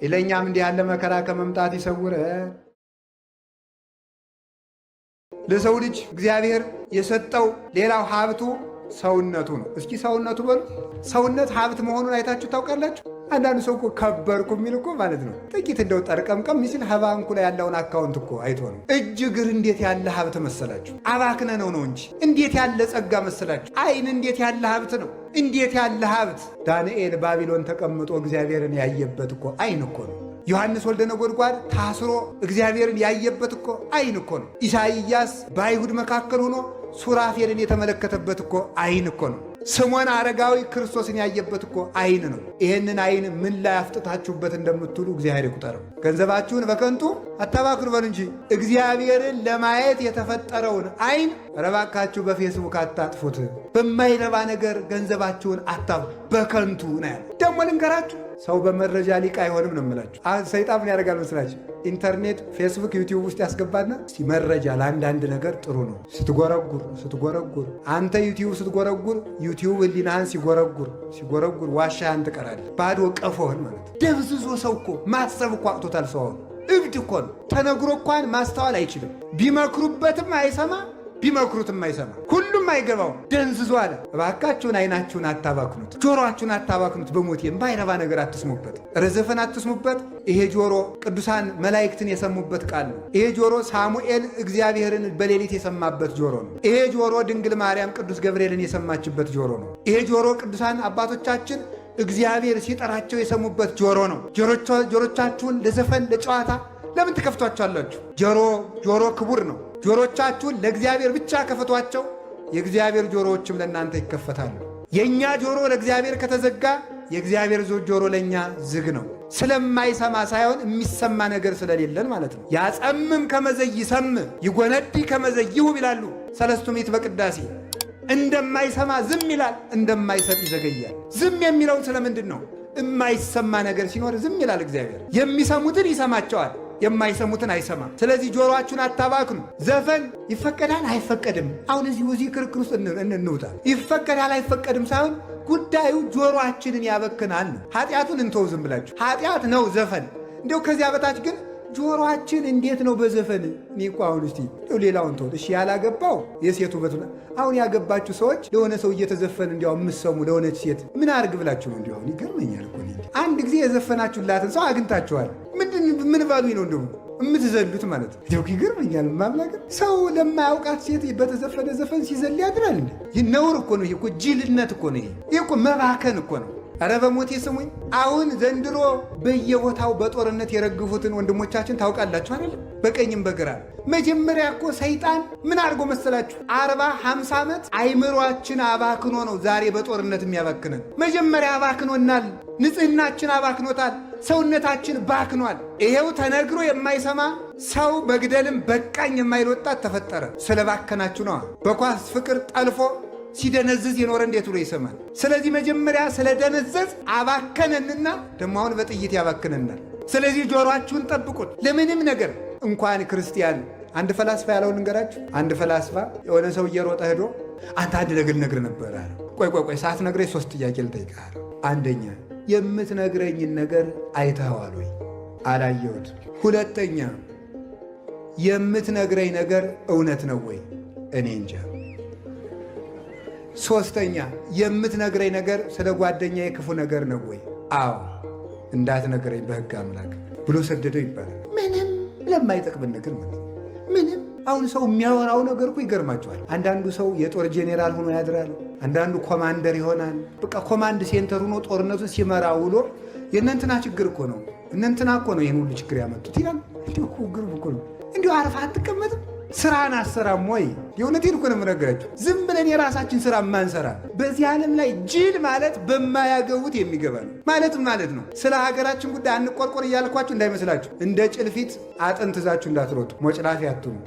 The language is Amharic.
ለእኛም እንዲህ ያለ መከራ ከመምጣት ይሰውረን። ለሰው ልጅ እግዚአብሔር የሰጠው ሌላው ሀብቱ ሰውነቱ ነው። እስኪ ሰውነቱ በሉ። ሰውነት ሀብት መሆኑን አይታችሁ ታውቃላችሁ? አንዳንዱ ሰው እኮ ከበርኩ የሚል እኮ ማለት ነው ጥቂት እንደው ጠርቀምቀም ሲል ከባንኩ ላይ ያለውን account እኮ አይቶ ነው። እጅ እግር እንዴት ያለ ሀብት መሰላችሁ! አባክነ ነው ነው እንጂ እንዴት ያለ ጸጋ መሰላችሁ! ዓይን እንዴት ያለ ሀብት ነው! እንዴት ያለ ሀብት! ዳንኤል ባቢሎን ተቀምጦ እግዚአብሔርን ያየበት እኮ ዓይን እኮ ነው። ዮሐንስ ወልደ ነጎድጓድ ታስሮ እግዚአብሔርን ያየበት እኮ ዓይን እኮ ነው። ኢሳይያስ በአይሁድ መካከል ሆኖ ሱራፌልን የተመለከተበት እኮ ዓይን እኮ ነው። ስምዖን አረጋዊ ክርስቶስን ያየበት እኮ ዓይን ነው። ይህንን ዓይን ምን ላይ አፍጥታችሁበት እንደምትሉ እግዚአብሔር ይቁጠረው። ገንዘባችሁን በከንቱ አታባክኑ በሉ እንጂ እግዚአብሔርን ለማየት የተፈጠረውን ዓይን ረባካችሁ በፌስቡክ አታጥፉት። በማይረባ ነገር ገንዘባችሁን አታ በከንቱ ነው ያለ። ደግሞ ልንገራችሁ፣ ሰው በመረጃ ሊቅ አይሆንም ነው የምላችሁ። ሰይጣን ምን ያደርጋል መስላችሁ? ኢንተርኔት፣ ፌስቡክ፣ ዩቲዩብ ውስጥ ያስገባና መረጃ ለአንዳንድ ነገር ጥሩ ነው። ስትጎረጉር ስትጎረጉር አንተ ዩቲዩብ ስትጎረጉር ዩቲዩብ ህሊናህን ሲጎረጉር ሲጎረጉር ዋሻህን ትቀራለህ። ባዶ ቀፎህን ማለት ደብዝዞ ሰው እኮ ማሰብ እኮ አቅቶታል። ሰው አሁን እብድ እኮ ነው። ተነግሮ እንኳን ማስተዋል አይችልም። ቢመክሩበትም አይሰማ፣ ቢመክሩትም አይሰማ፣ ሁሉም አይገባው፣ ደንዝዞ አለ። እባካችሁን አይናችሁን አታባክኑት፣ ጆሮአችሁን አታባክኑት። በሞቴ የማይረባ ነገር አትስሙበት፣ ረዘፈን አትስሙበት። ይሄ ጆሮ ቅዱሳን መላእክትን የሰሙበት ቃል ነው። ይሄ ጆሮ ሳሙኤል እግዚአብሔርን በሌሊት የሰማበት ጆሮ ነው። ይሄ ጆሮ ድንግል ማርያም ቅዱስ ገብርኤልን የሰማችበት ጆሮ ነው። ይሄ ጆሮ ቅዱሳን አባቶቻችን እግዚአብሔር ሲጠራቸው የሰሙበት ጆሮ ነው። ጆሮቻችሁን ለዘፈን ለጨዋታ ለምን ትከፍቷቸዋላችሁ? ጆሮ ጆሮ ክቡር ነው። ጆሮቻችሁን ለእግዚአብሔር ብቻ ከፈቷቸው፣ የእግዚአብሔር ጆሮዎችም ለእናንተ ይከፈታሉ። የእኛ ጆሮ ለእግዚአብሔር ከተዘጋ የእግዚአብሔር ጆሮ ለእኛ ዝግ ነው። ስለማይሰማ ሳይሆን የሚሰማ ነገር ስለሌለን ማለት ነው። ያጸምም ከመዘይ ይሰም ይጎነዲ ከመዘይ ይሁብ ይላሉ ሰለስቱ ምዕት በቅዳሴ። እንደማይሰማ ዝም ይላል፣ እንደማይሰጥ ይዘገያል። ዝም የሚለውን ስለምንድን ነው? የማይሰማ ነገር ሲኖር ዝም ይላል እግዚአብሔር። የሚሰሙትን ይሰማቸዋል፣ የማይሰሙትን አይሰማም። ስለዚህ ጆሮአችሁን አታባክኑ። ዘፈን ይፈቀዳል አይፈቀድም፣ አሁን እዚህ ክርክር ውስጥ እንውጣ። ይፈቀዳል አይፈቀድም ሳይሆን ጉዳዩ ጆሮአችንን ያበክናል ነው። ኃጢአቱን እንተው ዝም ብላችሁ ኃጢአት ነው ዘፈን። እንዲያው ከዚያ በታች ግን ጆሮአችን እንዴት ነው በዘፈን? እኔ እኮ አሁን እስቲ እንደው ሌላውን ተውት እሺ። ያላገባው የሴት ውበት፣ አሁን ያገባችሁ ሰዎች ለሆነ ሰው እየተዘፈን እንዲያው የምትሰሙ ለሆነች ሴት ምን አርግ ብላችሁ ነው? እንዲያው ይገርመኛል እኮ አንድ ጊዜ የዘፈናችሁላትን ሰው አግኝታችኋል። ምንድን ምን ባሉኝ ነው እንደው የምትዘሉት ማለት ነው። እንደው ይገርመኛል። ማምላክ ሰው ለማያውቃት ሴት በተዘፈነ ዘፈን ሲዘል ያድራል እንዴ? ይህ ነውር እኮ ነው። ይሄ እኮ ጅልነት እኮ ነው። ይሄ እኮ መባከን እኮ ነው። ኧረ በሞቴ ስሙኝ። አሁን ዘንድሮ በየቦታው በጦርነት የረግፉትን ወንድሞቻችን ታውቃላችሁ አይደለም? በቀኝም በግራ። መጀመሪያ እኮ ሰይጣን ምን አድርጎ መሰላችሁ? 40 50 ዓመት አይምሯችን አባክኖ ነው ዛሬ በጦርነት የሚያባክነን። መጀመሪያ አባክኖናል። ንጽህናችን አባክኖታል። ሰውነታችን ባክኗል። ይሄው ተነግሮ የማይሰማ ሰው መግደልም በቃኝ የማይል ወጣት ተፈጠረ። ስለባከናችሁ ነዋ። በኳስ ፍቅር ጠልፎ ሲደነዝዝ የኖረ እንዴት ብሎ ይሰማል? ስለዚህ መጀመሪያ ስለደነዘዝ አባከነንና ደግሞ አሁን በጥይት ያባክነናል። ስለዚህ ጆሮአችሁን ጠብቁት ለምንም ነገር እንኳን ክርስቲያን። አንድ ፈላስፋ ያለውን ልንገራችሁ። አንድ ፈላስፋ የሆነ ሰው እየሮጠ ሄዶ አንተ አንድ ነገር ልነግርህ ነበር አለ። ቆይ ቆይ ቆይ፣ ሳትነግረኝ ሶስት ጥያቄ ልጠይቅህ አለ። አንደኛ የምትነግረኝን ነገር አይተኸዋል ወይ? አላየሁትም። ሁለተኛ የምትነግረኝ ነገር እውነት ነው ወይ? እኔ እንጃ። ሶስተኛ የምትነግረኝ ነገር ስለ ጓደኛዬ ክፉ ነገር ነው ወይ? አዎ። እንዳትነግረኝ በሕግ አምላክ ብሎ ሰደደው ይባላል። ምንም ለማይጠቅምን ነገር ማለት ምንም። አሁን ሰው የሚያወራው ነገር እኮ ይገርማቸዋል። አንዳንዱ ሰው የጦር ጄኔራል ሆኖ ያድራል። አንዳንዱ ኮማንደር ይሆናል። በቃ command center ሆኖ ጦርነቱን ሲመራ ውሎ የእነንትና ችግር እኮ ነው፣ እነንትና እኮ ነው ይህን ሁሉ ችግር ያመጡት ይላል። እንዲሁ እኮ ግርም እኮ ነው። እንዲሁ አርፈህ አትቀመጥም? ስራን አሰራም ወይ? የእውነቴን እኮ ነው የምነግራችሁ። ዝም ብለን የራሳችን ስራ ማንሰራ በዚህ ዓለም ላይ ጅል ማለት በማያገቡት የሚገባ ነው ማለትም ማለት ነው። ስለ ሀገራችን ጉዳይ አንቆርቆር እያልኳችሁ እንዳይመስላችሁ። እንደ ጭልፊት አጥንት ይዛችሁ እንዳትሮጡ፣ ሞጭላፊ አትሁኑ።